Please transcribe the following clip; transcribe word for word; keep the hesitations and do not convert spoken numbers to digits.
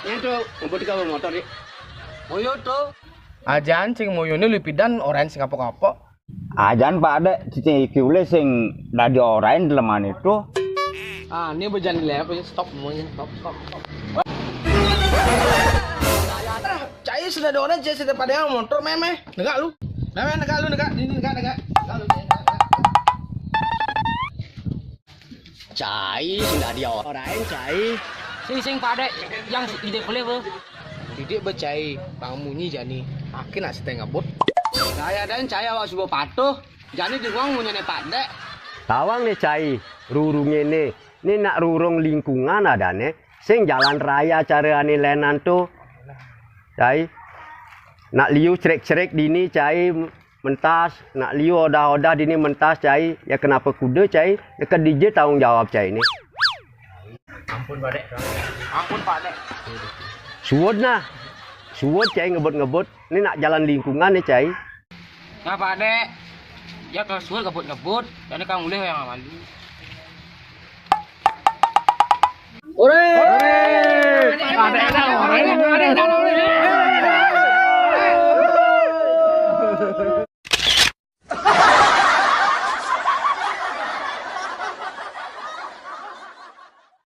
Nyen to, ngebut ka motor, Dik. Moyo to. Ajan sing moyone lupidan orahin sing kapok-kapok. Ajan Pak Dek, cicing iki ulih sing dadi orahin delemane to. Ah, ini bejan lep, stop semuanya, stop, stop, stop. Cai sudah ada orang, cai sudah pada motor meme. Negak lu. Meme, negak lu, negak. Ini negak, negak. Negak lu, negak, negak. Cai, sing dadi orahin, cai. Sing, sing, Pak Dek, yang ide boleh, Bu. Didik becai, bang munyi jani. Akin nak setengah bot. Saya dan cai awak subuh patuh. Jani di ruang munyane Pak Dek. Tawang ne cai, rurunge ne. Ni nak rurung lingkungan adane. Sing jalan raya cara ane lenan to. Cai. Nak liu crek-crek dini cai mentas, nak liu odah-odah dini mentas cai, ya kenapa kuda cai, ya ke dije tanggung jawab cai ni. Ampun, Pak Dek. Ampun, Pak Dek. Suwud nah. Suwud cai ngebut-ngebut. Ni nak jalan lingkungan ni cai. Nah, Pak Dek. Ya kalau suwud ngebut-ngebut, jadi kamu boleh yang malu. Ore! Ore! Pak Dek dah, Pak Dek dah, Pak Dek dah.